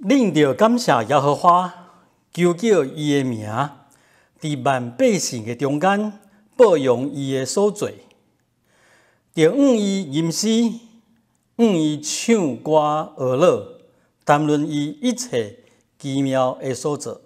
恁著感謝耶和華，求叫伊的名，佇萬百姓的中間報揚伊的所做，著向伊吟詩，向伊唱歌學樂，談論伊一切奇妙的所做。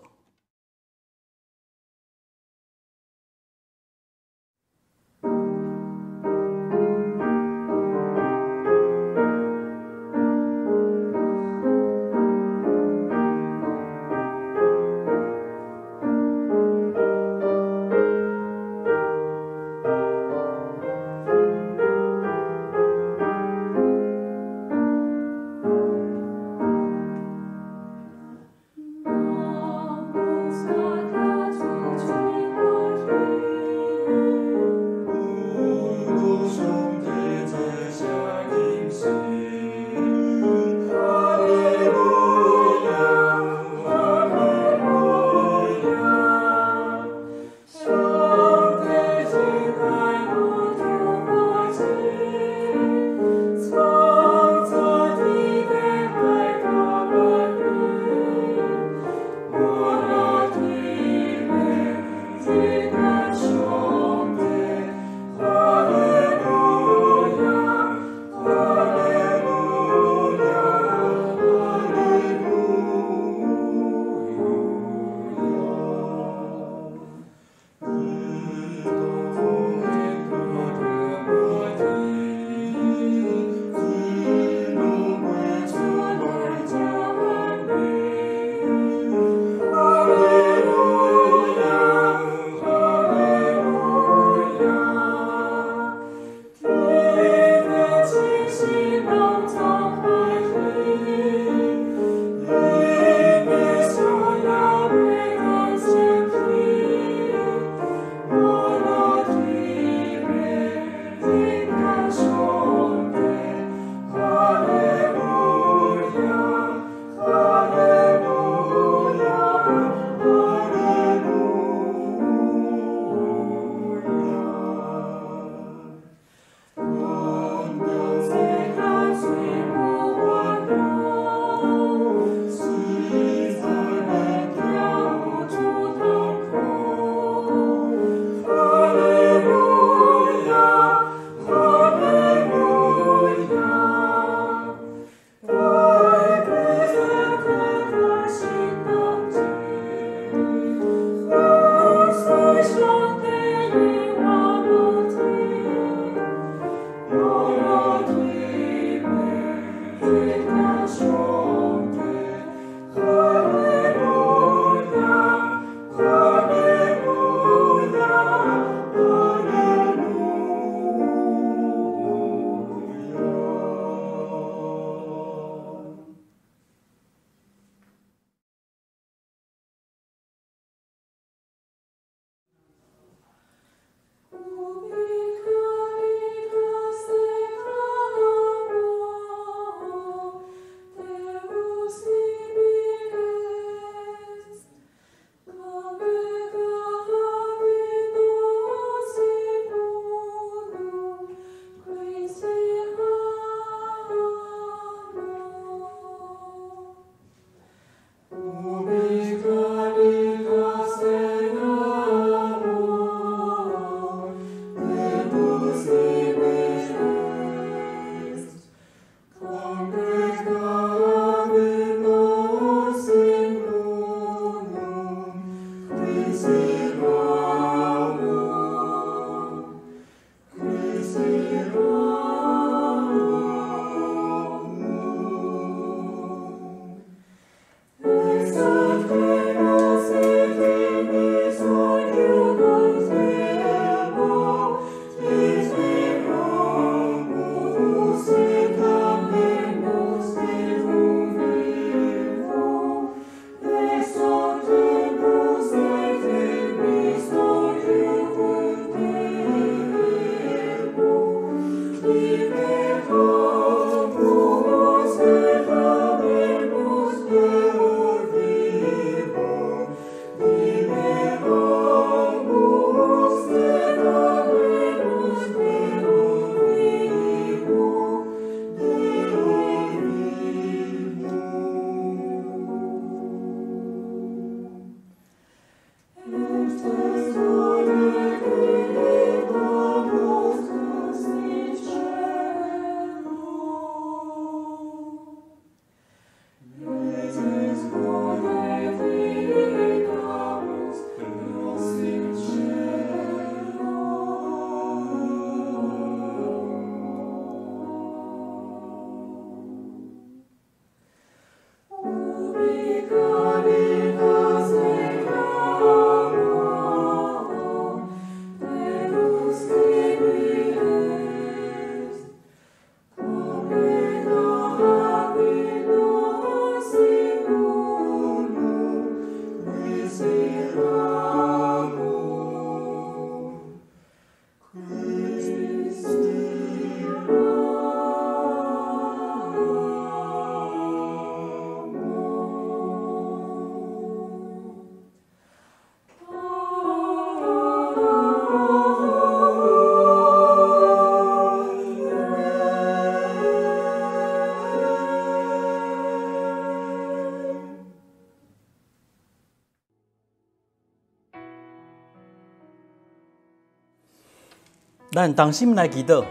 咱同心來祈禱，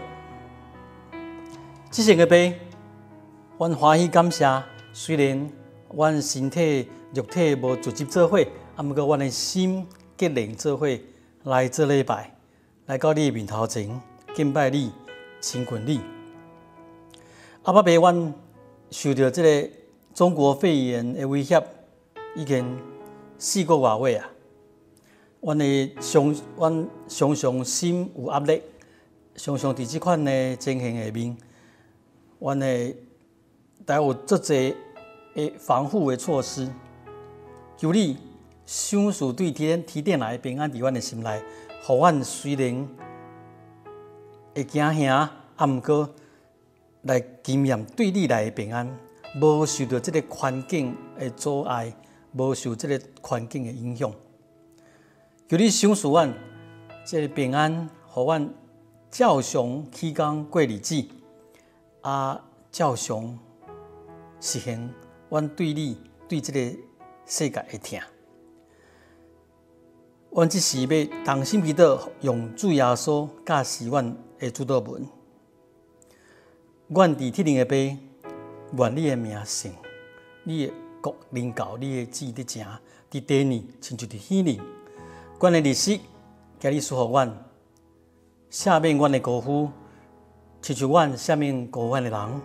至聖的父，阮歡喜感謝，雖然阮身體肉體無直接做伙，啊，毋過阮的心結連做伙來做禮拜，來到你的面頭前敬拜你、親近你。阿爸父，阮受著這个中國肺炎的威脅，已經4個外月啊！阮常常心有壓力，常常佇這款的情形下面，阮會帶有足濟的防護的措施。求你賞賜對天天頂來的平安佇阮的心內，予阮雖然會驚嚇，啊，毋過來經驗對你來的平安，無受著這个環境的阻礙，無受這个環境的影響。求你賞賜阮這个平安，予阮照常起工過日子，啊，照常實現阮對你對這个世界的疼。阮這時欲同心祈禱，用主耶穌教示阮的主禱文。阮佇天頂的父，願你的名聖，你的國臨到，你的旨意得成，佇地呢，親像佇天頂。阮的日食，今日賜予阮，赦免阮的過犯，親像阮赦免過犯的人，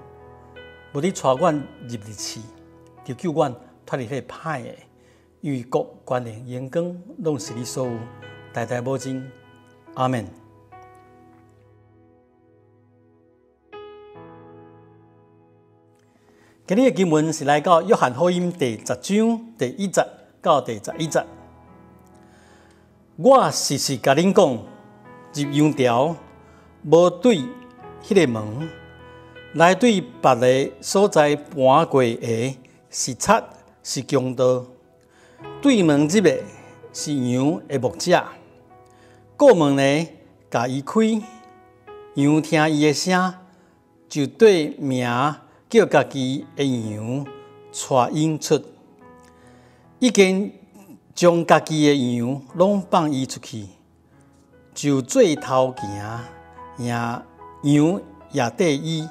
無你帶阮入入試，就救阮脫離彼个歹的，因為國、權能、榮光，攏是你所有，代代無盡。阿們。今日的經文是來到約翰福音第10章第1節到第11節。我實實共恁講，入羊牢無對彼个門，來對別个所在盤過的是賊是強盜。對門入的是羊的牧者，過門的共伊開，羊聽伊的聲，就對名叫家己的羊帶引出，已經將家己的羊攏放伊出去，就做頭行，羊也綴伊，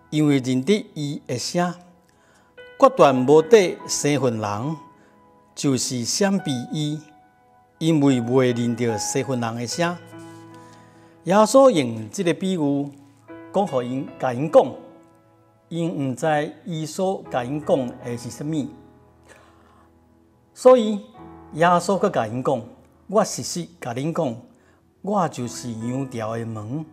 因為認得伊的聲。決斷無綴生份人，就是閃避伊，因為袂認著生份人的聲。耶穌用這个比喻講予𪜶，共𪜶講，𪜶毋知伊所共𪜶講的是啥物，所以耶穌閣共𪜶講：我實實共恁講，我就是羊牢的門。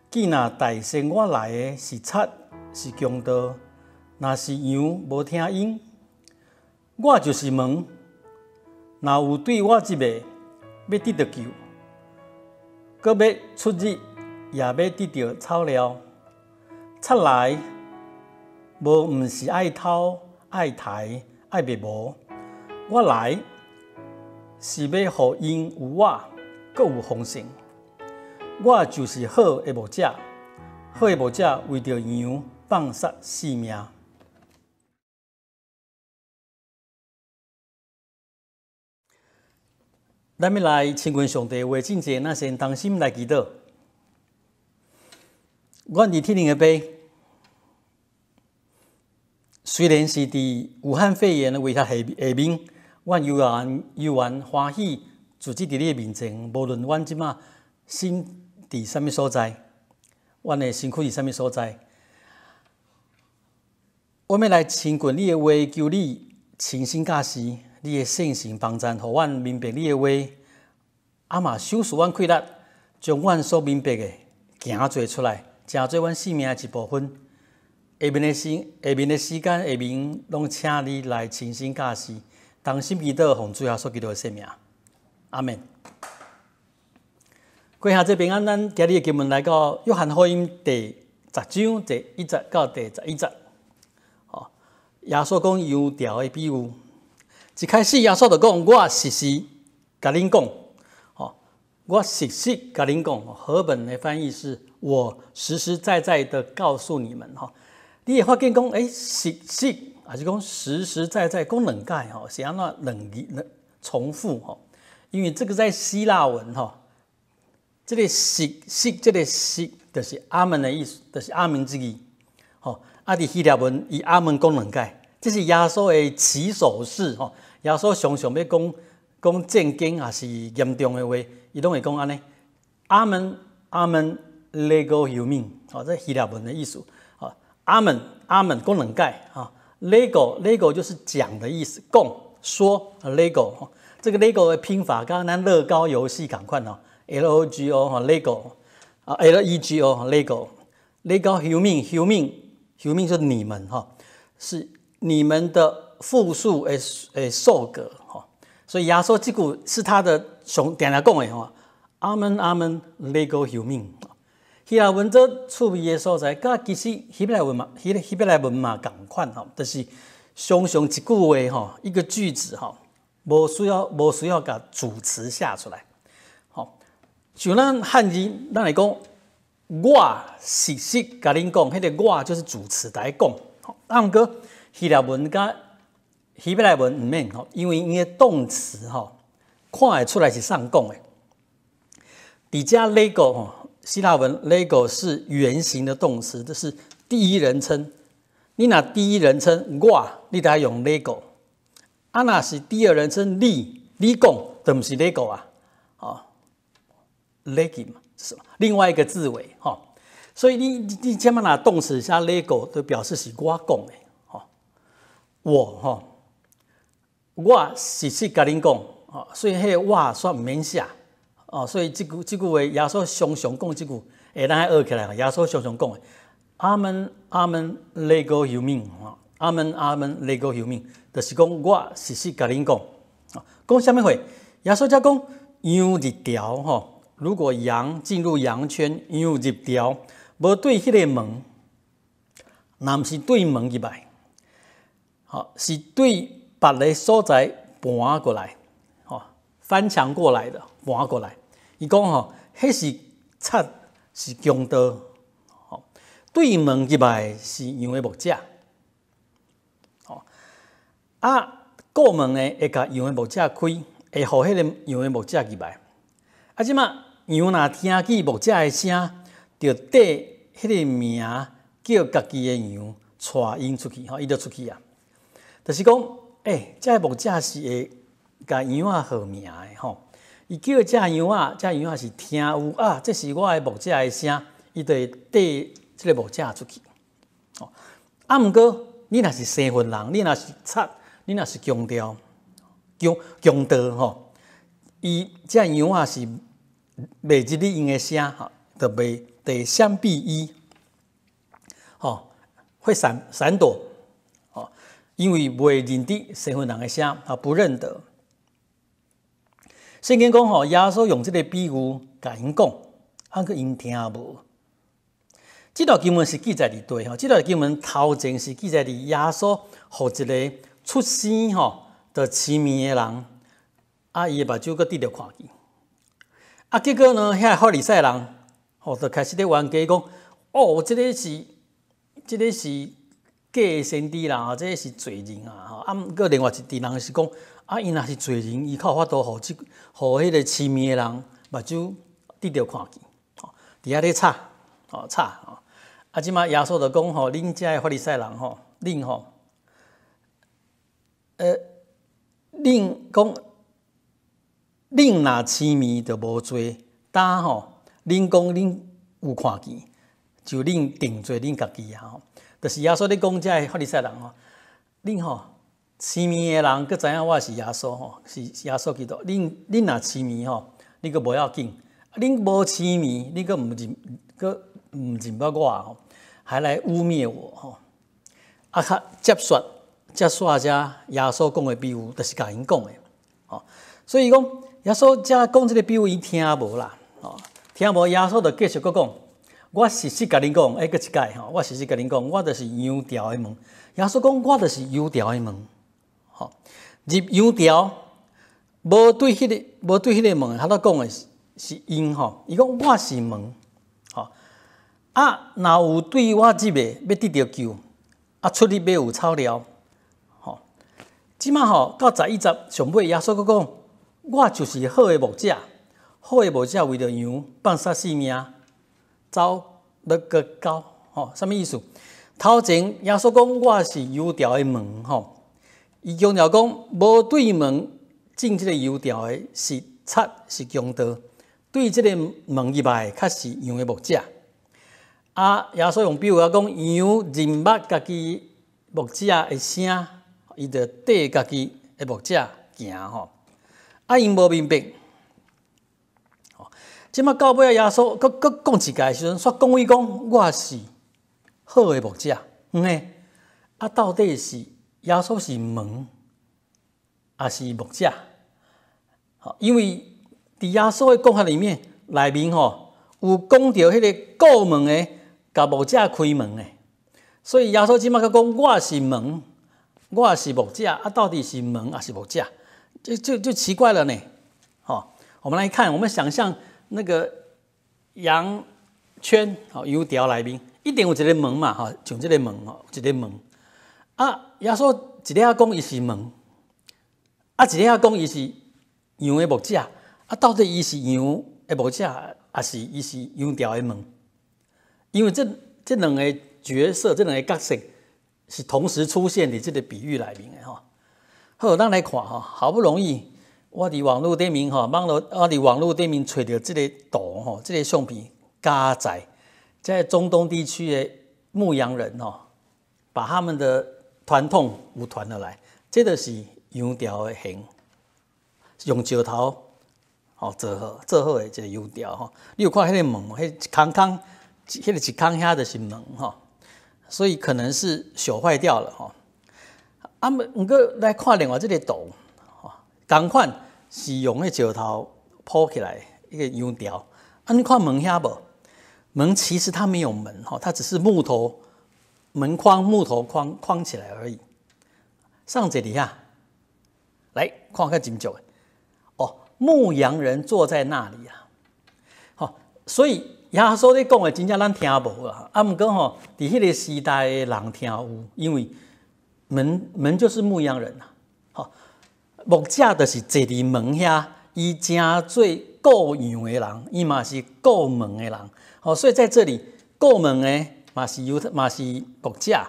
既若代先我來的是賊是強盜，若是羊無聽𪜶，我就是門。若有對我入的，欲得著救，閣欲出入，也欲得著草料。賊來，無毋是愛偷、愛刣、愛滅無。我來是欲予𪜶有活，閣有豐盛。我就是好的牧者，好的牧者為著羊放捨性命。咱欲來親近上帝話進前，咱先同心來祈禱。阮佇天頂的父，雖然是佇武漢肺炎的威脅下面，阮猶原猶原歡喜，自己佇你的面前，無論阮這馬身佇啥物所在，阮的身軀佇啥物所在，阮欲來親近你的話，求你親身教示，你的聖神幫贊，予阮明白你的話，啊嘛賞賜阮氣力，將阮所明白的行做出來，成做阮生命的一部分。下面的時間，下面攏請你來親身教示，同心祈禱，奉主耶穌基督的聖名，阿們。各位兄弟平安，咱今日的經文來到約翰福音第10章第1節到第11節。耶穌講羊牢的比喻，一開始耶穌就講：我實實共恁講，我實實共恁講。和本的翻譯是：我實實在在的告訴你們。你會發現講，實實還是講實實在在講兩擺，是按怎兩字兩重複？因為這個在希臘文，這个實實，這个實就是阿門的意思，就是阿門之意。吼，啊，佇希臘文，伊阿門講兩擺，這是耶穌的起手式。吼，耶穌常常欲講講正經抑是嚴重的話，伊攏會講按呢。阿門，阿門，λέγω ὑμῖν。吼，這希臘文的意思。吼，阿門，阿門，講兩擺。吼，λέγω λέγω 就是講的意思，講說λέγω。這個 lego 的拼法，佮咱樂高遊戲仝款哦，L O G O 吼，lego 啊，L E G O lego λέγω ὑμῖν ὑμῖν ὑμῖν 就是你們哈，是你們的複數的受格哈，所以耶穌這句是他的上定定講的吼，阿門阿門λέγω ὑμῖν。希臘文這趣味的所在，佮其實希伯來文嘛，希伯來文嘛仝款吼，就是常常一句話吼，一個句子吼。無需要共主詞寫出來，吼，像咱漢字，咱來講，我實實共恁講，彼个我就是主詞來講，啊，毋過希臘文佮希伯來文毋免吼，因為𪜶的動詞吼，看會出來是啥人講的。佇遮λέγω 吼，希臘文λέγω 是原形的動詞，這是第一人稱。你若第一人稱我，你得用λέγω。啊，若是第二人稱你，你講就毋是λέγω 啊，哦，λέγει 嘛，是另外一個字尾吼。所以你這擺若動詞寫λέγω，就表示是我講的，吼，我吼，我實實共恁講，吼，所以彼个我煞毋免寫，哦，所以這句話耶穌常常講這句，會咱愛學起來，耶穌常常講的，阿門阿門，λέγω ὑμῖν，阿門阿門，λέγω ὑμῖν，就是講我實實共恁講，講啥物話？耶穌才講羊入牢吼，如果羊進入羊圈，羊入牢，無對彼个門，若毋是對門入來，吼，是對別个所在盤過來，吼，翻牆過來的盤過來。伊講吼，彼是賊，是強盜，吼，對門入來是羊的牧者。啊，顧門的會共羊的牧者開，會予彼个羊的牧者入來。啊，這馬羊若聽見牧者的聲，就綴彼个名叫家己的羊，帶𪜶出去，吼，伊就出去啊。就是講，欸，這个牧者是會共羊仔號名的吼。伊叫這羊仔，這羊仔是聽有啊，這是我的牧者的聲，伊就會綴這个牧者出去。吼，啊，毋過你若是生份人，你若是賊，你若是強盜、強盜吼，伊這羊仔是袂入你𪜶的聲吼，就袂得閃避伊，吼，會閃閃躲，吼，因為袂認得生份人的聲，啊，不認得。聖經講吼，耶穌用這个比喻共𪜶講，啊，閣𪜶聽無。這段經文是記載佇佗吼，這段經文頭前是記載佇耶穌予一个出生吼，就癡盲的人，啊，伊的目睭閣得著看見。啊，結果呢，遐法利賽人吼，就開始咧冤家講，哦，這个是假的先知啦，這个是罪人啊，吼。啊，閣另外一陣人是講，啊，伊若是罪人，伊較有法度予這予彼个癡盲的人目睭得著看見，吼，佇遐咧吵，吼吵，吼。啊，這馬耶穌就講吼，恁遮的法利賽人吼，恁吼，恁講，恁若癡盲就無罪，但吼，恁講恁有看見，就恁定罪恁家己啊！吼，就是耶穌咧講遮的法利賽人吼，恁吼癡盲的人，閣知影我是耶穌吼，是耶穌基督。恁若癡盲吼，你閣無要緊；恁無癡盲，你閣毋認，閣毋認捌我吼，還來污衊我吼。啊，較接續接續遮耶穌講的比喻，就是共𪜶講的吼。所以講耶穌遮講這个比喻，𪜶聽無啦，吼，聽無耶穌就繼續閣講。我實實共恁講，欸，閣一擺吼，我實實共恁講，我就是羊牢的門。耶穌講，我就是羊牢的門，吼，入羊牢，無對彼个門，他咧講的是𪜶吼。伊講我是門，吼，啊，若有對我入的，欲得著救，啊，出入欲有草料，吼。這馬吼到11節上尾，耶穌閣講，我就是好的牧者，好的牧者為著羊放捨性命，走欲閣到，吼，啥物意思？頭前耶穌講我是羊牢的門，吼，伊強調講無對門進這个羊牢的是賊是強盜，對這个門入來較是羊的牧者。啊，耶穌用比喻講，羊認捌家己牧者的聲，伊就綴家己的牧者行吼。啊，𪜶無明白。這馬到尾仔，耶穌閣閣講一擺的時陣，煞講伊講我是好的牧者，毋嘿？啊，到底是耶穌是門，抑是牧者？因為佇耶穌的講法裡面，內面吼有講著彼个顧門的，共牧者開門的，所以耶穌這馬閣講我是門，我是牧者，啊，到底是門抑是牧者？這就奇怪了呢。好，我們來看，我們想象那個羊圈，吼，羊牢內面一定有一个門嘛，吼，像這个門吼，一个門。啊，耶穌一下講伊是門，啊，一下講伊是羊的牧者，啊，到底伊是羊的牧者，抑是伊是羊牢的門？因為這兩个角色，這兩个角色是同時出現佇這个比喻內面的吼。好，咱來看吼，好不容易我佇網路頂面吼，網路我佇網路頂面揣著這个圖吼，這个相片佳哉在中東地區的牧羊人吼，把他們的傳統有傳落來，這就是羊牢的形，用石頭吼做好做好的一个羊牢吼。你有看彼个門無？彼一空空，彼个一空遐就是門吼，所以可能是朽壞掉了吼。啊，毋過來看另外這个圖，吼，仝款是用彼石頭鋪起來一个羊牢。啊，你看門遐無？門其實它沒有門吼，它只是木頭門框、木頭框框起來而已。上這裡啊，來看較清楚的哦，牧羊人坐在那裡啊，吼，所以耶穌咧講的真正咱聽無啦。啊，毋過吼，佇彼个時代的人聽有，因為門門就是牧羊人啊，吼，牧者就是坐佇門遐，伊成做顧羊的人，伊嘛是顧門的人，吼，所以在這裡顧門的嘛是猶嘛是牧者，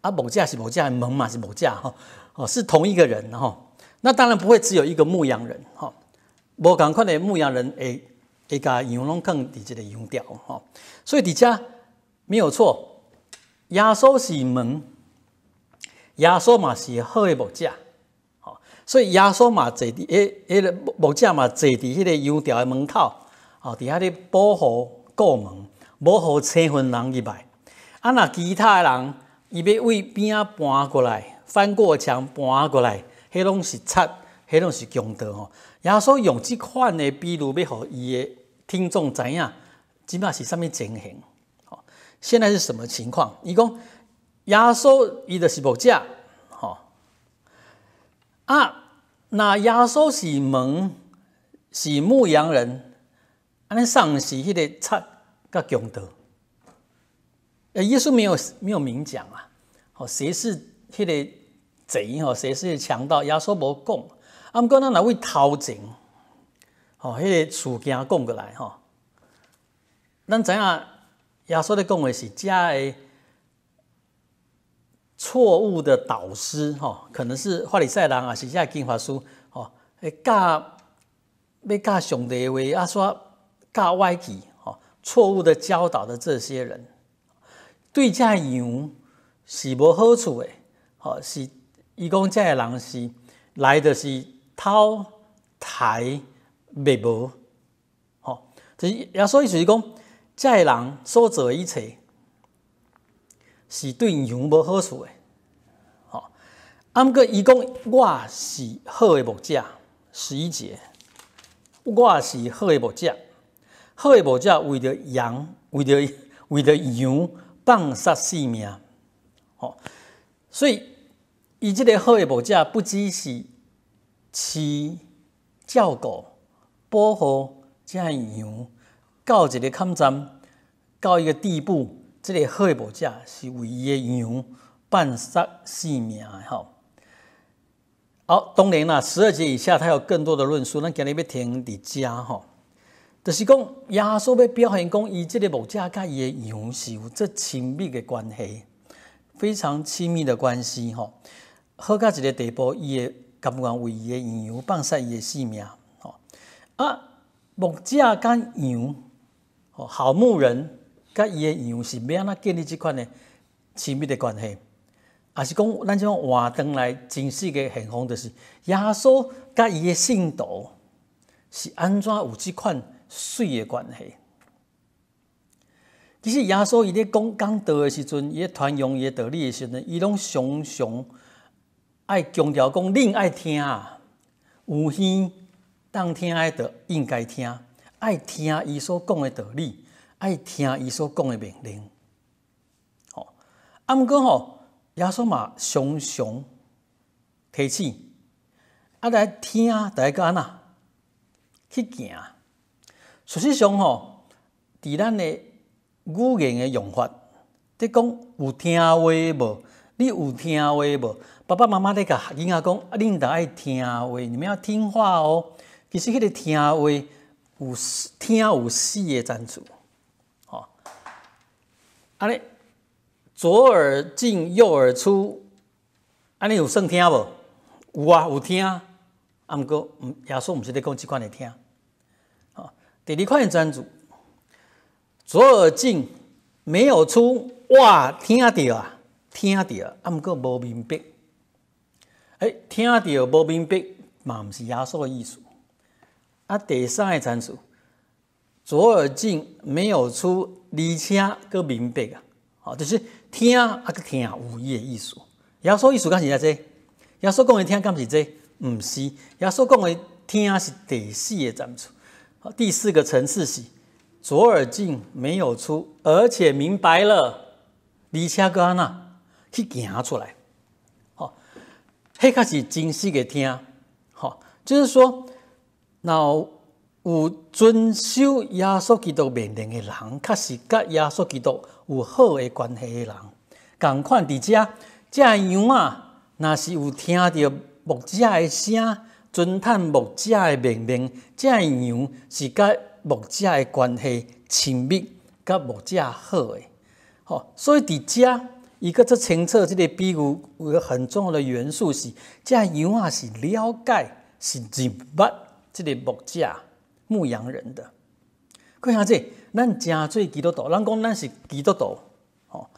啊，牧者是牧者，門嘛是牧者，吼，哦，是同一個人吼。那當然不會只有一個牧羊人，吼，無仝款的牧羊人會會共羊攏囥佇這个羊牢，吼，所以佇遮沒有錯，耶穌是門，耶穌嘛是好的牧者，吼，所以耶穌嘛坐佇彼彼个牧者嘛坐佇彼个羊牢的門口，吼，佇遐咧保護顧門，無予生份人入來。啊，若其他的人，伊欲對邊仔跋過來，翻過牆跋過來，彼攏是賊，彼攏是強盜吼。耶穌用這款的比喻，欲予伊的聽眾知影，這馬是啥物情形？吼，現在是什麼情況？伊講耶穌伊就是牧者，吼。啊，若耶穌是門，是牧羊人，按呢啥人是彼个賊佮強盜？耶穌沒有明講啊，吼，誰是彼个賊？吼，誰是強盜？耶穌無講。啊，毋過咱若對頭前，吼，彼個事件講過來，吼，咱知影耶穌咧講的是遮个錯誤的導師，吼，可能是法利賽人抑是遮經法師，吼，會教欲教上帝的話，啊，煞教歪去，吼，錯誤的教導的這些人，對遮羊是無好處的，吼，是伊講遮个人是來的是偷刣滅無，吼，就是耶穌意思是講，遮个人所做的一切是對羊無好處的，吼。啊，毋過伊講我是好的牧者，11節，我是好的牧者，好的牧者為著羊，為著羊放捨性命，吼。所以伊這个好的牧者不只是飼照顧、保護這羊到一个坎站，到一个地步，這个好的牧者是為伊的羊放捨性命的吼。好，當然啦，12節以下，他有更多的論述。咱今日欲停佇遮吼。就是講耶穌欲表現講，伊這个牧者佮伊的羊是有這親密的關係，非常親密的關係吼。好到一个地步，伊會甘願為伊的羊放捨伊的性命吼。啊，牧者佮羊，吼，好牧人佮伊的羊是欲按怎建立這款的親密的關係？抑是講，咱這種換轉來真實的現況，就是耶穌佮伊的信徒是按怎有這款媠的關係？其實耶穌伊咧講講道的時陣，伊咧傳揚伊的道理的時陣，伊攏常常愛強調講，恁愛聽啊，有耳當聽的就應該聽，愛聽伊所講的道理，愛聽伊所講的命令。吼，啊，毋過吼，耶穌嘛常常提醒，啊來聽，著愛閣按怎去行。事實上吼，佇咱的語言的用法，佇講有聽話無？你有聽話無？爸爸媽媽咧共囡仔講，啊，恁著愛聽話，你們要聽話哦。其實彼个聽話有聽有四个層次，吼。按呢左耳進右耳出，按呢有算聽無？有啊，有聽。啊，毋過耶穌毋是咧講這款的聽。吼，第二款的層次，左耳進沒有出，哇，聽著啊，聽著，啊，毋過無明白。欸，聽著無明白嘛，毋是耶穌的意思。啊，第三个層次，左耳進沒有出，而且閣明白啊，吼，就是聽啊，閣聽有伊的意思。耶穌意思敢是按這？耶穌講的聽敢是這？毋是，耶穌講的聽是第四个層次。第四個層次是左耳進沒有出，而且明白了，而且閣按怎去行出來。吼，彼較是真實的聽。吼，就是說，若有遵守耶穌基督命令的人，確實佮耶穌基督有好的關係的人。仝款佇遮，這羊仔，若是有聽著牧者的聲，遵趁牧者的命令，這羊是佮牧者的關係親密，佮牧者好的。吼，所以佇遮，伊閣足清楚這个比喻有一个很重要的元素是，這羊仔是了解、是認捌這个牧者、牧羊人的。閣兄弟，咱成做基督徒，咱講咱是基督徒，吼，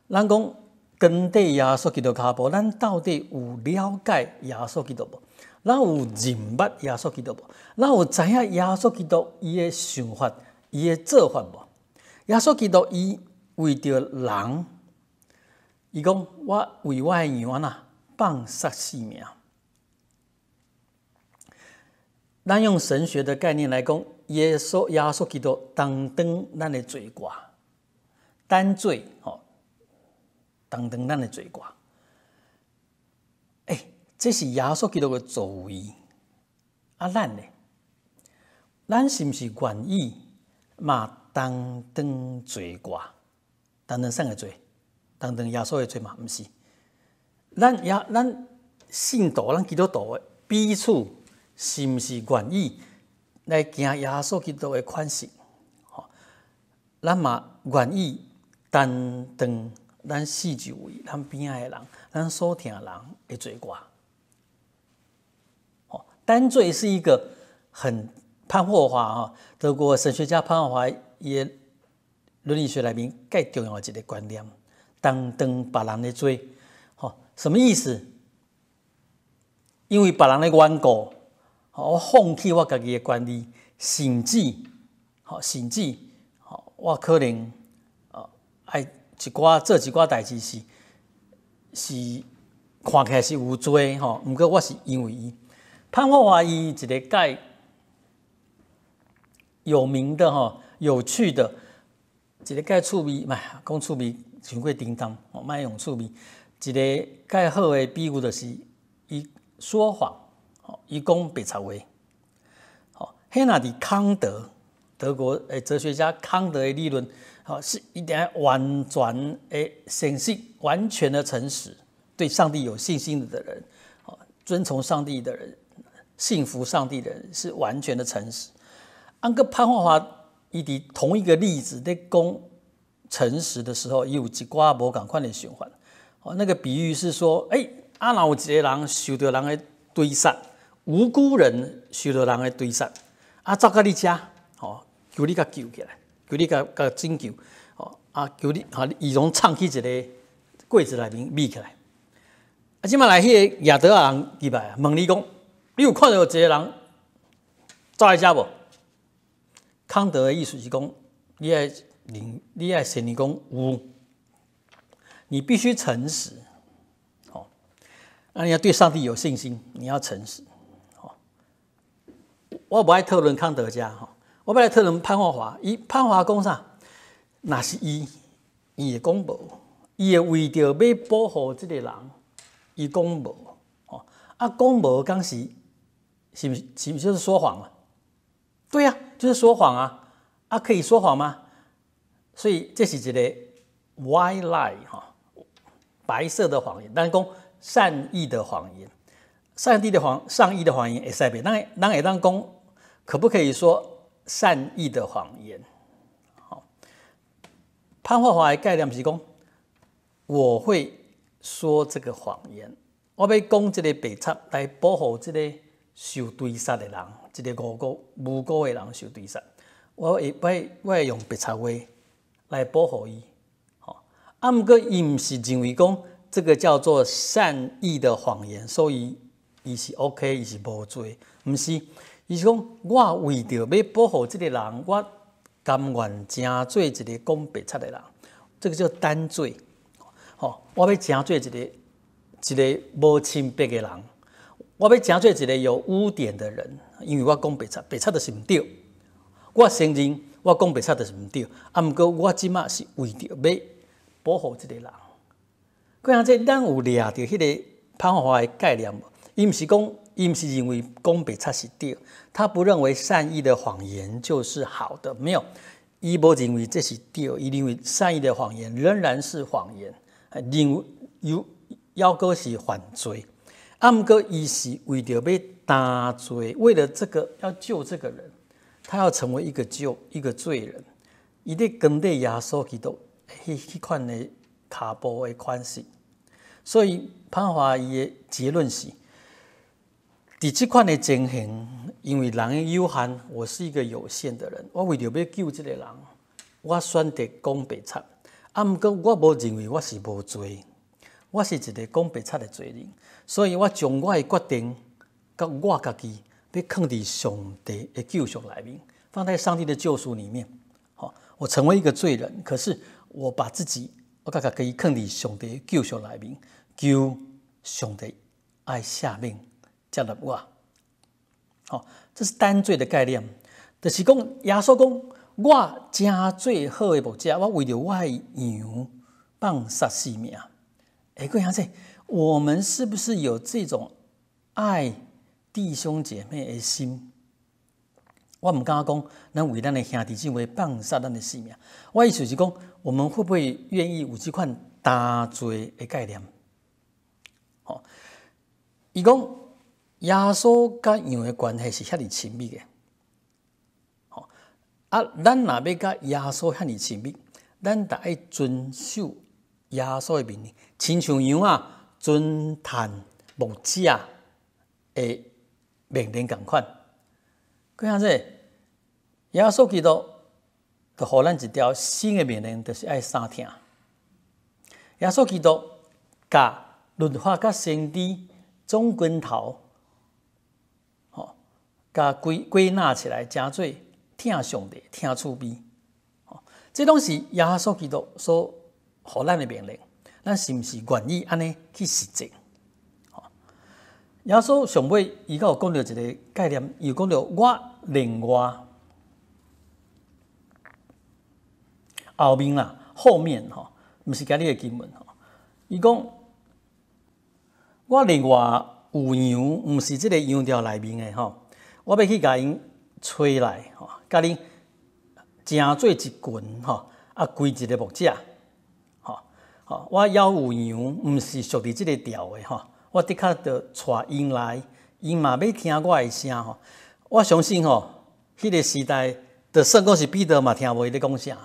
咱講跟綴耶穌基督跤步，咱到底有了解耶穌基督無？咱有認捌耶穌基督無？咱有知影耶穌基督伊的想法、伊的做法無？耶穌基督伊為著人，伊講我為我的羊仔放捨性命。咱用神學的概念來講，耶穌基督擔當咱的罪過，擔罪吼，擔當咱的罪過。欸，這是耶穌基督的作為。啊，咱呢？咱是毋是願意嘛擔當罪過？擔當啥个罪？擔當耶穌的罪嘛？毋是。咱也咱信徒，咱基督徒的彼此，是毋是願意來行耶穌基督的款式？吼，咱嘛願意擔當咱四周圍、咱邊仔的人、咱所疼人的罪過。吼，擔罪是一個很潘霍華哈，德國神學家潘霍華伊的倫理學內面蓋重要的一個觀念，擔當別人的罪，吼，什麼意思？因為別人的緣故，我放棄我家己的權利，甚至，吼，甚至，吼，我可能，愛一寡做一寡代誌是看起來是有罪吼，毋過我是因為伊。潘霍華伊一個蓋有名的吼，有趣的，一個蓋趣味，莫講趣味，傷過沉重，莫用趣味。一個蓋好的比喻就是伊說謊，伊講白賊話。吼，彼若佇康德，德國的哲學家康德的理論，吼，是一定愛完全的誠實，完全的誠實，對上帝有信心的人，遵從上帝的人，信服上帝的人是完全的誠實。啊閣潘霍華伊佇同一個例子咧講誠實的時候，伊有一寡無仝款的想法。哦，那個比喻是說，欸，啊，若有一個人受著人的追殺，無辜人受著人的追殺，啊，走到你遮，吼，求你共救起來，求你共共拯救，吼，啊，求你，吼，伊攏藏去一个櫃子內面秘起來。啊，這擺來彼个掠刀仔人入來啊，問你講，你有看著一個人走來遮無？康德的意思是講，你愛認，你愛承認講有，你必須誠實，吼，啊，你要對上帝有信心，你要誠實，吼。我無愛討論康德遮，吼，我欲來討論潘霍華。伊潘霍華講啥？若是伊，伊會講無，伊會為著欲保護這个人，伊講無，吼，啊，講無敢是，是毋是？是毋是就是說謊啊？對啊，就是說謊啊！啊，可以說謊嗎？所以這是一個 white lie 哈，白色的謊言。咱講善意的謊言，善意的謊言會使袂？咱會當講，可不可以說善意的謊言？好，潘霍華的概念是講，我會說這個謊言，我欲講這個白賊來保護這個受追殺的人，一個無辜的人受追殺，我會用白賊話來保護伊，吼。啊，毋過伊毋是認為講這個叫做善意的謊言，所以伊是 OK，伊是無罪，毋是，伊是講我為著欲保護這個人，我甘願成做一個講白賊的人，這個叫擔罪，吼。我欲成做一個無清白的人。我欲成做一個有污點的人，因為我講白賊，白賊就是毋對。我承認我講白賊就是毋對，啊，毋過我這擺是為著欲保護這個人。閣像這咱有掠著彼个潘霍華的概念無？伊毋是講，伊毋是認為講白賊是對，他不認為善意的謊言就是好的，沒有，伊無認為這是對，伊認為善意的謊言仍然是謊言，認為有猶閣是犯罪。啊，毋過伊是為著欲擔罪，為了這個要救這個人，他要成為一個罪人。伊咧跟綴耶穌基督彼款的跤步的款式，所以潘霍華伊的結論是：佇這款的情形，因為人的有限，我是一個有限的人，我為著欲救這個人，我選擇講白賊。啊，毋過我無認為我是無罪，我是一個講白賊的罪人，所以我將我的決定，佮我家己，欲囥佇上帝的救贖內面，放在上帝的救贖裡面。好，我成為一個罪人，可是我把自己，我共家己囥佇上帝的救贖內面，求上帝愛赦免接納我。好，這是擔罪的概念，就是講耶穌講，我成做好的牧者，我為著我的羊放殺性命。欸，各位兄弟，我們是不是有這種愛弟兄姐妹的心？我毋敢講，咱為咱的兄弟姊妹放殺咱的性命。我意思是講，我們會不會願意有這款擔罪的概念？吼，伊講耶穌佮羊的關係是遐爾親密的。吼，啊，咱若欲佮耶穌遐爾親密，咱著愛遵守耶穌的命令，親像羊仔遵趁牧者的命令仝款。閣啥子？耶穌基督就予咱一條新的命令，就是愛相疼。耶穌基督共律法佮先知總根頭，吼，共歸納起來，成做疼上帝、疼厝邊。吼，這攏是耶穌基督所予咱的命令，咱是毋是願意按呢去實踐？耶穌上尾伊閣有講著一個概念，伊有講著我另外後面啦，後面吼，毋是今日的經文吼。伊講我另外有羊，毋是這个羊埕內面的吼，我欲去共𪜶揣來吼，共恁成做一群吼，啊，歸一个牧者吼。吼，我猶有羊，毋是屬佇這个埕的吼。我的確著帶𪜶來，𪜶嘛欲聽我的聲吼。我相信吼，彼個時代，就算講是彼得嘛，聽無伊咧講啥。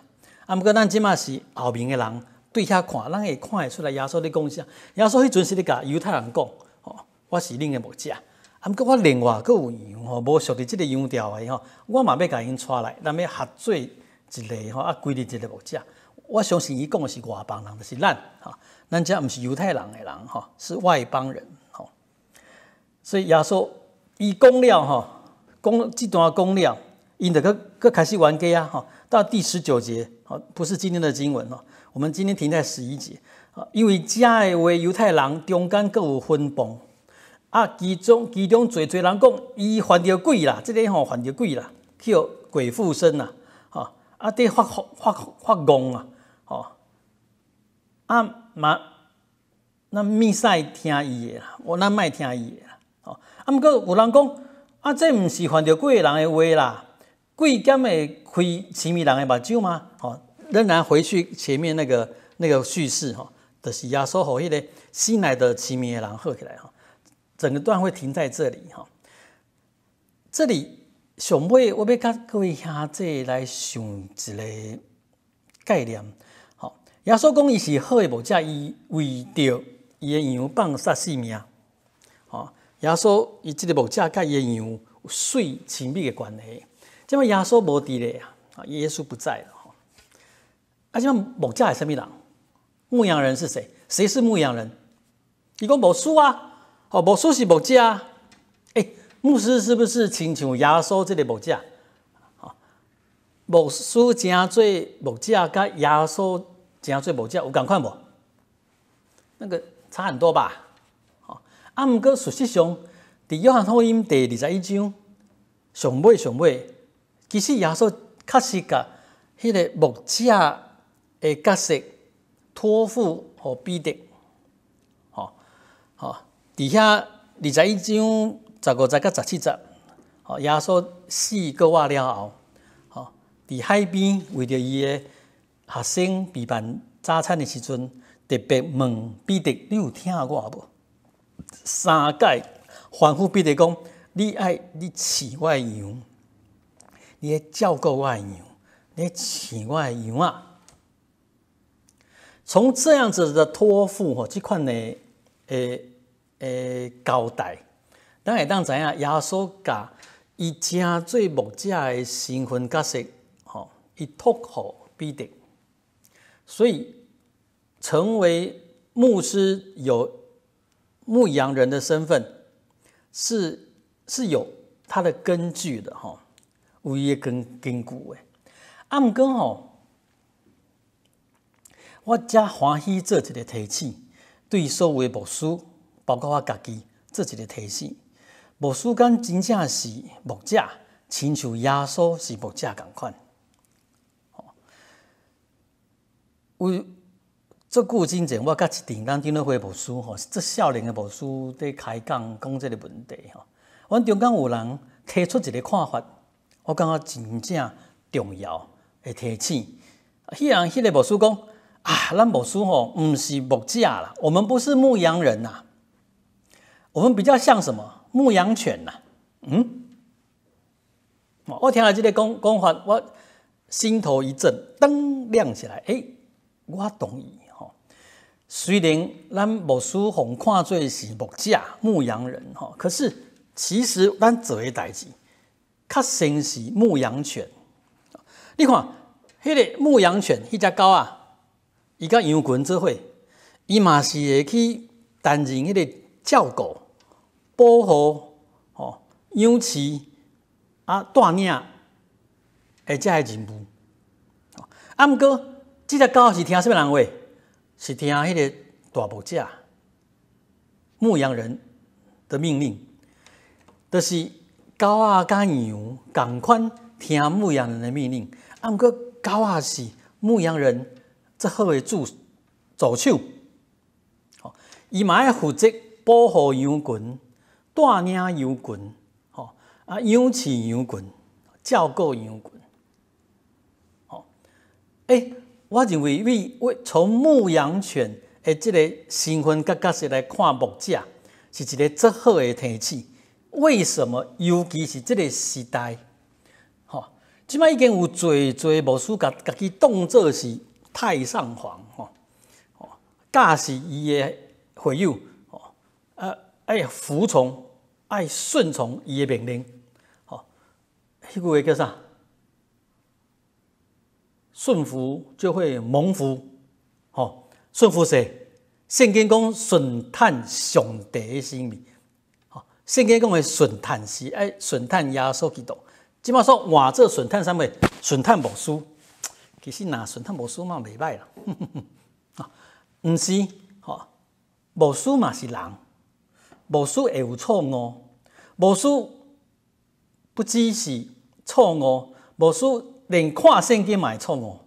啊，毋過咱這馬是後面的人，對遐看，咱會看會出來耶穌咧講啥。耶穌彼陣是咧共猶太人講，吼，我是恁的牧者。啊，毋過我另外閣有羊吼，無屬佇這個羊牢的吼，我嘛欲共𪜶帶來，咱欲合做一个吼，啊，歸入一个牧者。我相信伊講的是外邦人，就是咱吼，咱這毋是猶太人的人吼，是外邦人吼。所以耶穌伊講了吼，講這段講了，𪜶就閣閣開始冤家啊吼。到第19節，吼，不是今天的經文吼，我們今天停在11節。因為這的話，猶太人中間閣有分崩。啊，其中濟濟人講，伊犯著鬼啦，這个吼犯著鬼啦，去予鬼附身啦，吼，啊，佇發發發戇啊，吼，啊嘛，咱袂使聽伊的啦，我咱莫聽伊的啦，吼，啊，毋過有人講，啊，這毋是犯著鬼的人的話啦，鬼敢會開痴迷人的目睭嗎？吼，仍然回去前面那個敘事吼，就是耶穌予彼個生來就痴迷的人好起來吼。整個段會停在這裡哈。這裡上尾我欲佮各位兄弟來想一個概念，吼，耶穌講伊是好的牧者，伊為著伊的羊放殺性命，吼，耶穌伊這個牧者佮伊的羊有媠親密的關係。這擺耶穌無佇咧啊，耶穌不在了，吼。啊，這擺牧者是啥物人？牧羊人是誰？誰是牧羊人？伊講牧師啊。哦，牧師是牧者，欸，牧師是不是親像耶穌這個牧者？牧師成做牧者，佮耶穌成做牧者有仝款無？那個差很多吧？啊，毋過事實上，佇約翰福音第21章上尾上尾，其實耶穌確實共彼個牧者的角色託付予彼得，吼吼。佇遐21章15節到17節，吼，耶穌四個月了後，吼，佇海邊為著伊的學生備辦早餐的時陣，特別問彼得：你有疼我無？三擺吩咐彼得講：你愛你飼我的羊，你愛照顧我的羊，你愛飼我的羊仔。從這樣子的託付吼，這款的交代，咱會當知影耶穌共伊成做牧者的身份角色，吼，伊託予彼得，所以成為牧師有牧羊人的身份，是有他的根據的，吼，有伊的根據的。啊，毋過吼，我遮歡喜做一個提醒，對所有的牧師，包括我家己，做一個提醒。牧師敢真正是牧者，親像耶穌是牧者仝款。有足久之前，我佮一陣咱長老會牧師吼，足少年的牧師佇開講講這個問題吼。阮中間有人提出一個看法，我感覺真正重要的提醒。彼人彼個牧師講啊，咱牧師吼毋是牧者啦，我們不是牧羊人呐，我們比較像什麼？牧羊犬呐。嗯，我聽了這個講法，我心頭一震，燈亮起來。欸，我同意吼。雖然咱牧師予看做是牧者、牧羊人吼，可是其實咱做的代誌，較像是牧羊犬。你看，彼個牧羊犬，彼隻狗仔，伊佮羊群做伙，伊嘛是會去擔任彼個照顧、保護、吼養飼啊帶領的這個任務。啊，毋過這隻狗是聽啥物人話？是聽彼個大牧者、牧羊人的命令，就是狗仔佮羊仝款聽牧羊人的命令。啊，毋過狗仔是牧羊人最好的助手，伊嘛愛負責保護羊群、帶領羊群，吼啊養飼羊群、照顧羊群。吼，欸，我認為為從牧羊犬的這個身份佮角色來看牧者，是一個足好的提醒。為什麼？尤其是這個時代，這擺已經有濟濟牧師共家己當做是太上皇吼，教是伊的會友，啊，愛服從、愛順從伊的命令，吼，彼句話叫啥？順服就會蒙福，吼，順服誰？聖經講順趁上帝的心意，吼，聖經講的順趁是愛順趁耶穌基督。這擺說換做順趁啥物？順趁牧師，其實若順趁牧師嘛袂䆀啦，啊，毋是，吼，牧師嘛是人，牧師會有錯誤，牧師不只是錯誤，牧師連看聖經嘛會錯誤，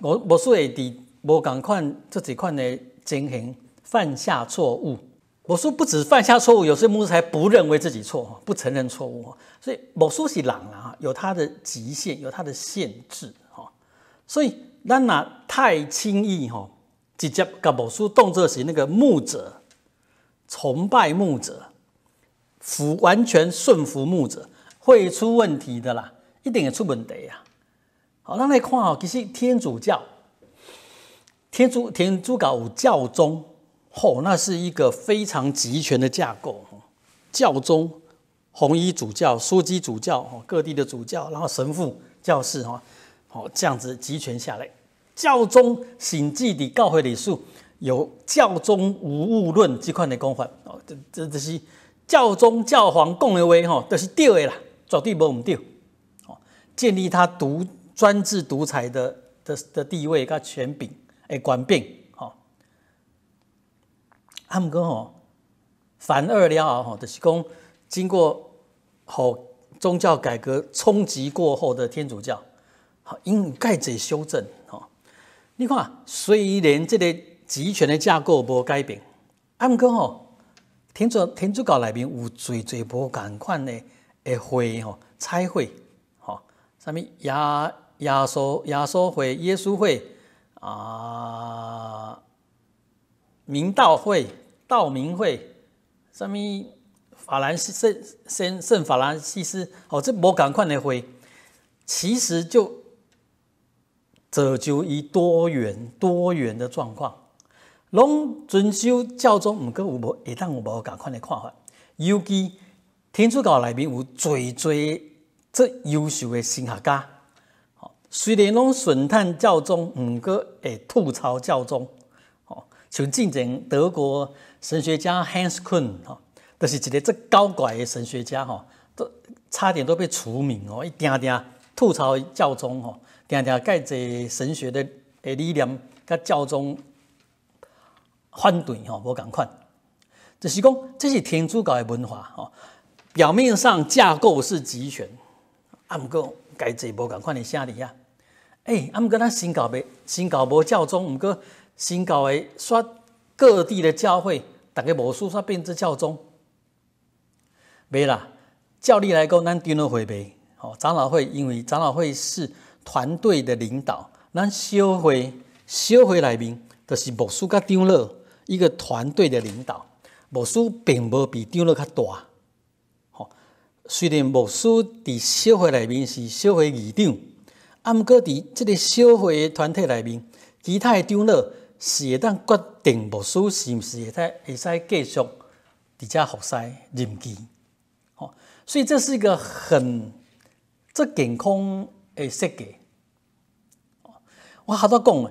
牧師會佇無仝款足濟款的情形犯下錯誤。牧師不止犯下錯誤，有些牧師還不認為自己錯，不承認錯誤。所以牧師是人啊，有他的極限，有他的限制。所以咱若太輕易吼，直接共牧師當做是那個牧者，崇拜牧者，完全順服牧者，會出問題的啦，一定會出問題啊。好，咱來看哦，其實天主教，天主教有教宗。吼，那是一個非常集權的架構。教宗、紅衣主教、樞機主教，各地的主教，然後神父、教士，哈，好這樣子集權下來。教宗甚至佇教會歷史有教宗無誤論這款的講法。哦，這就是教宗教皇講的話，吼，就是對的啦，絕對無毋對。哦，建立他獨專制獨裁的地位佮權柄的權柄。啊，毋過吼，梵二了後吼，就是講經過予宗教改革衝擊過後的天主教，好，應該濟修正吼。你看，雖然這個集權的架構無改變，啊，毋過吼，天主教內面有濟濟無仝款的會吼，差會吼，啥物耶穌會、耶穌會啊，明道會。道明會，啥物法蘭西聖聖聖法蘭西斯，哦，這無仝款的會，其實就造就伊多元的狀況，攏遵守教宗，毋過有無會當有無仝款的看法。尤其天主教內面有濟濟最優秀的神學家，雖然攏順趁教宗，毋過會吐槽教宗。像進前德國神學家 Hans Küng 吼，就是一個足搞怪的神學家吼，都差點都被除名哦。伊定定吐槽教宗吼，定定蓋這神學的理念佮教宗反對吼，無仝款。就是講，這是天主教的文化吼。表面上架構是集權，啊，毋過蓋濟無仝款的聲佇遐。欸，啊，毋過咱新教袂，新教無教宗，毋過新教的煞各地的教會，逐个牧師煞變做教宗，袂啦。照理來講，咱長老會袂，吼，長老會因為長老會是團隊的領導，咱小會內面就是牧師佮長老一個團隊的領導，牧師並無比長老較大，吼。雖然牧師佇小會內面是小會議長，啊，毋過佇這個小會的團體內面，其他的長老是會當決定牧師是毋是會使繼續佇遮服侍任期，吼，所以這是一個很這健康的設計。我頭拄講，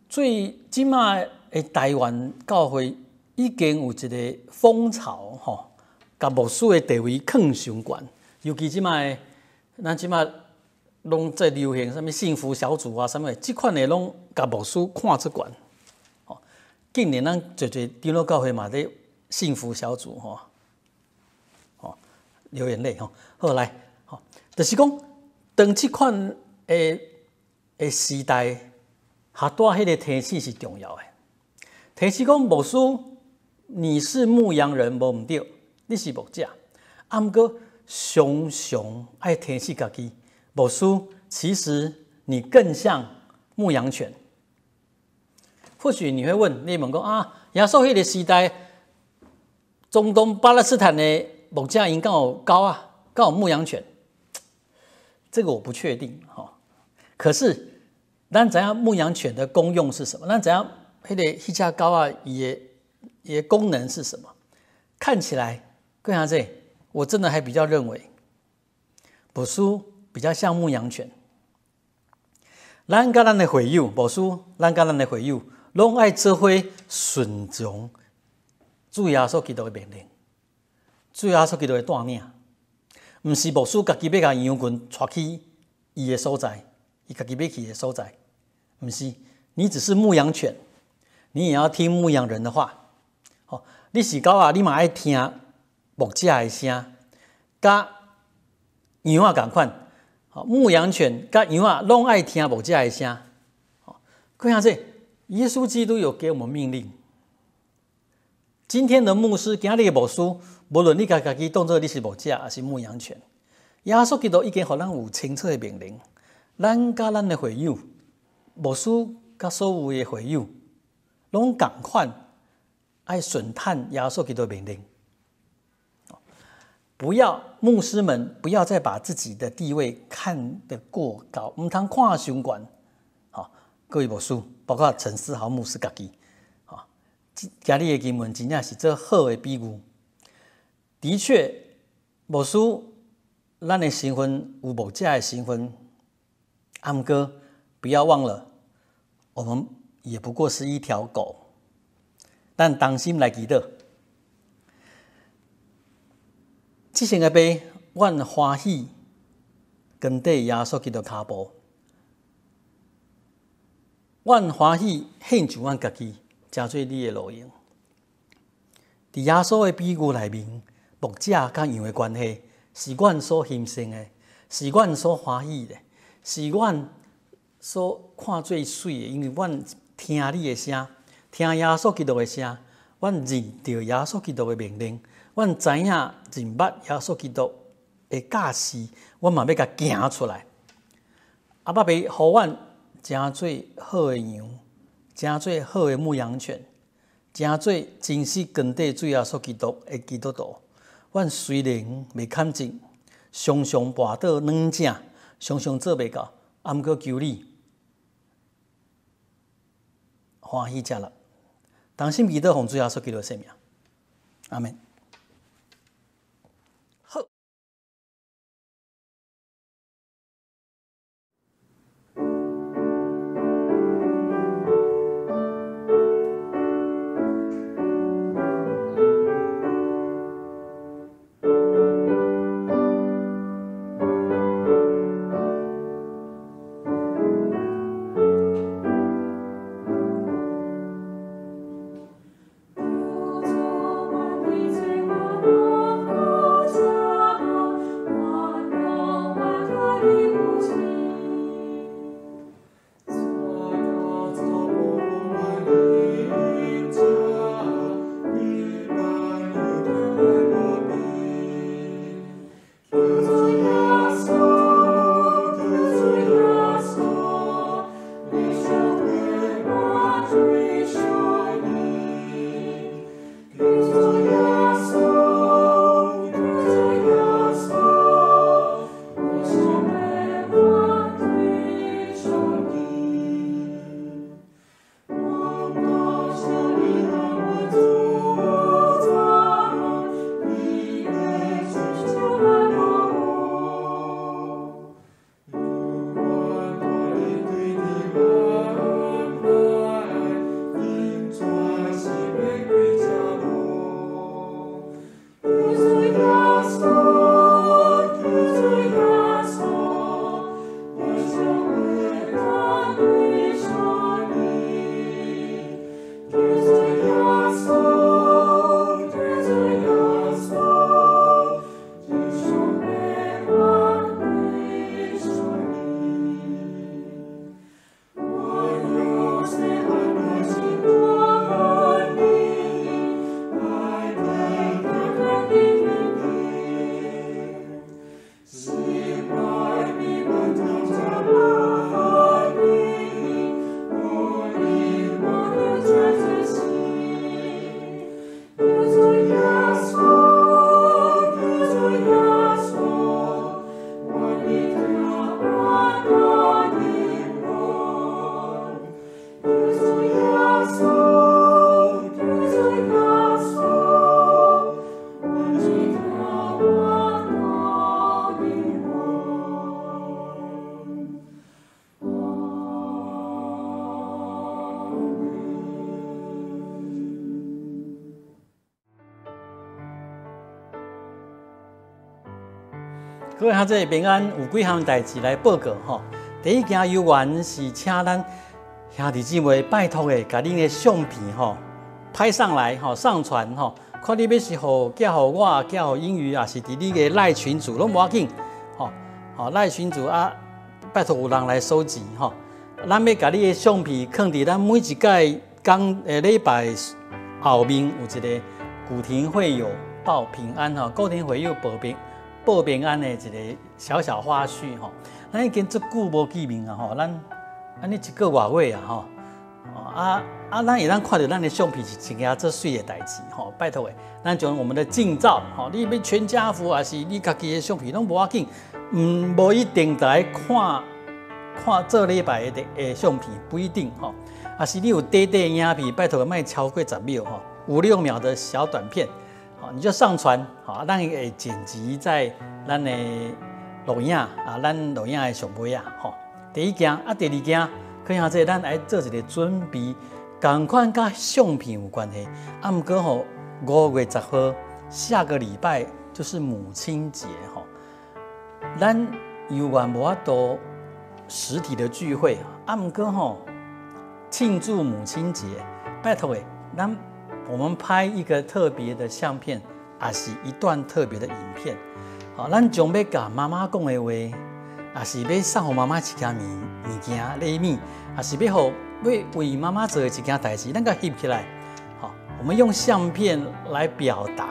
最這擺的台灣教會已經有一個風潮，吼，共牧師的地位囥傷懸，尤其這擺咱這擺攏在流行啥物幸福小組啊，啥物，這款的攏共牧師看足懸。吼，近年咱濟濟長老教會嘛咧幸福小組吼，吼流眼淚吼。好來，吼，就是講當這款的時代，哈帶彼個提醒是重要的。提醒講牧師，你是牧羊人無毋對，你是牧者，啊，毋過常常愛提醒家己，牧師其實你更像牧羊犬。或許你會問，你問講啊，耶穌彼個時代，中東巴勒斯坦的牧者𪜶敢有狗仔，敢有牧羊犬？這個我不確定吼。可是，咱知影牧羊犬的功用是什麼？咱知影彼隻狗仔，伊的功能是什麼？看起來，各位兄，我真的還比較認為，牧師比較像牧羊犬。咱佮咱的會友，牧師，咱佮咱的會友，攏愛做伙順從主耶穌基督的命令，主耶穌基督的帶領，毋是牧師家己欲共羊群帶去伊的所在，伊家己欲去的所在，毋是，你只是牧羊犬，你也要聽牧羊人的話。吼，你是狗仔，你嘛愛聽牧者的聲，佮羊仔仝款。牧羊犬佮羊仔攏愛聽牧者的聲。各位兄，耶穌基督有給我們命令。今天的牧師，今日的牧師，無論你共家己當做你是牧者，抑是牧羊犬，耶穌基督已經予咱有清楚的命令。咱佮咱的會友，牧師佮所有的會友，攏仝款愛順趁耶穌基督的命令。不要牧師們不要再把自己的地位看得過高，毋通看傷懸。吼，各位牧師，包括陳思豪牧師家己，吼，今日的經文真正是做好的比喻。的確，牧師，咱的身份有牧者的身份，毋過不要忘了，我們也不過是一條狗。咱同心來祈禱。至聖的父，阮歡喜跟綴耶穌基督跤步，阮歡喜獻上阮家己，成做你的路用。佇耶穌的比喻內面，牧者佮羊的關係，是阮所欣賞的，是阮所歡喜的，是阮所看做媠的，因為阮聽你的聲，聽耶穌基督的聲，阮認著耶穌基督的命令。阮知影認捌耶穌基督的教示，阮嘛欲共行出來。阿爸父，予阮成做好的羊，成做好的牧羊犬，成做真實跟綴主耶穌基督的基督徒。阮雖然袂堪盡，常常跋倒軟正，常常做袂到，毋過求你歡喜接納。同心祈禱，奉主耶穌基督的聖名，阿們。好。各位兄弟平安，有幾項代誌來報告吼。第一件有緣是請咱兄弟姊妹拜託的，共恁的相片吼拍上來吼，上傳吼。看你欲是予寄予我，寄予英語，抑是佇你的 LINE 群組攏無要緊吼。吼，LINE 群組啊，拜託有人來收集吼。咱欲共你的相片囥佇咱每一屆講禮拜後面有一个古亭會友報平安吼，古亭會友報平安的一个小小花絮吼。咱已經足久無見面啊吼，咱按呢一个外月啊吼。啊啊！咱會當看著咱的相片是一件足媠的代誌吼，拜託的，咱將我們的近照吼，你欲全家福抑是你家己的相片攏無要緊，無一定著愛看看做禮拜的相片，不一定吼。抑是你有短短影片，拜託莫超過10秒吼，五六秒的小短片，吼，你就上傳，吼，咱會剪輯在咱的錄影啊，咱錄影的上尾啊，吼。第一件啊，第二件。可以這咱愛做一个準備，仝款佮相片有關係。啊，毋過吼，5月10號，下個禮拜就是母親節吼。咱猶原無法度實體的聚會，啊，毋過吼，慶祝母親節，拜託的，咱我們拍一個特別的相片，抑是一段特別的影片。好，咱將欲共媽媽講的話。抑是欲送予媽媽一件物件禮物，抑是欲予欲為媽媽做的一件代誌，咱共翕起來，好，我們用相片來表達，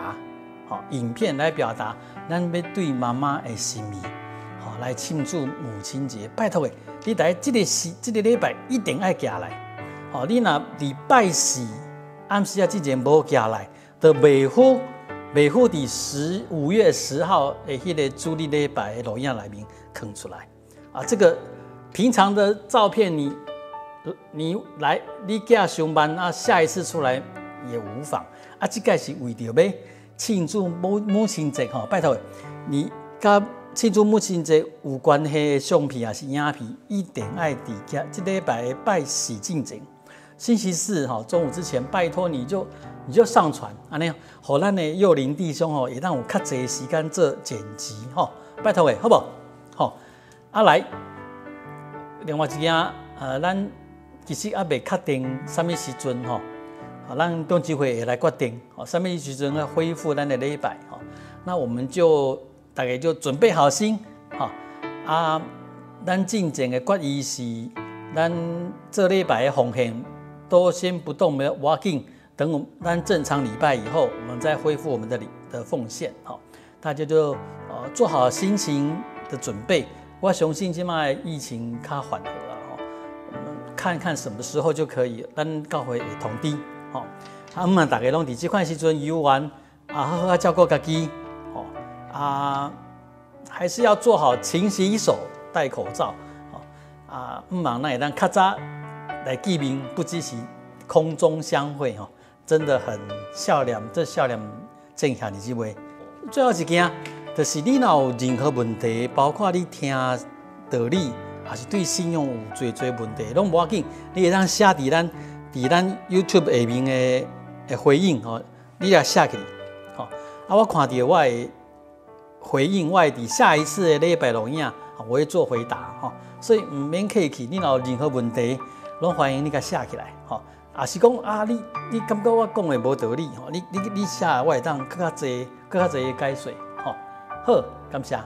好，影片來表達，咱欲對媽媽的心意，好，來慶祝母親節。拜託的，你佇這个時這个禮拜一定愛寄來，好，你若禮拜四暗時仔之前無寄來，就袂好，袂好佇5月10號的彼个主日禮拜的錄影內面囥出來啊！這個平常的照片你，你來你寄傷慢啊，下一次出來也無妨啊。這個是為著欲慶祝母親節吼，拜託你佮慶祝母親節有關係的相片抑是影片，一定愛佇這這禮拜的拜四進前，星期四吼中午之前，拜託你就上傳，按呢，予咱的幼齡弟兄吼，會當有較濟時間做剪輯吼，拜託的，好無？吼，啊來，另外一件，咱其實猶未確定啥物時陣吼，咱長執會會來決定，吼，啥物時陣來恢復咱的禮拜吼，那我們就大家就準備好心，吼，啊，咱進前的決議是，咱做禮拜的奉獻都先不動，無要緊，等我們咱正常禮拜以後，我們再恢復我們的禮的奉獻，吼，大家就做好心情的準備。我相信這擺疫情較緩和了吼，我們看看什麼時候就可以，咱教會會通知，吼。啊，毋逐家攏佇這款時陣遊玩，啊，好好仔照顧家己，吼，啊，還是要做好勤洗手、戴口罩，吼，啊，毋茫咱會當較早來見面，不只是空中相會，吼，真的很笑臉，這笑臉正兄弟姊妹。最後一件，就是你若有任何問題，包括你聽道理，抑是對信仰有濟濟問題，攏無要緊，你會當寫佇咱 YouTube 下面的回應吼，你來寫起來，吼，啊，我看著我會回應，我會佇下一次的禮拜錄影，我會做回答，吼，所以毋免客氣，你若有任何問題，攏歡迎你共寫起來，吼，抑是講啊，你感覺我講的無道理，吼，你寫我會當閣較濟、閣較濟的解說，吼，好，感謝。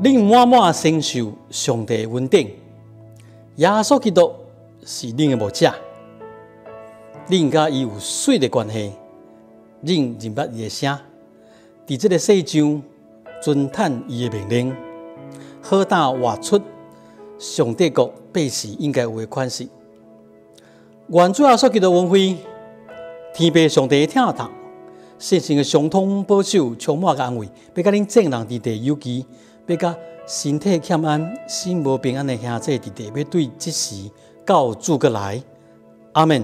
恁滿滿承受上帝的恩典。耶穌基督是恁的牧者，恁佮伊有媠的關係，恁認捌伊的聲，佇這個世上遵趁伊的命令，好膽活出上帝國百姓應該有的款式。願主耶穌基督恩惠，天父上帝的疼痛，聖神的相通保守，充滿佮安慰，欲佮恁眾人弟弟，尤其欲佮身體欠安、心無平安的兄弟弟弟，欲對這時到主閣來。阿門。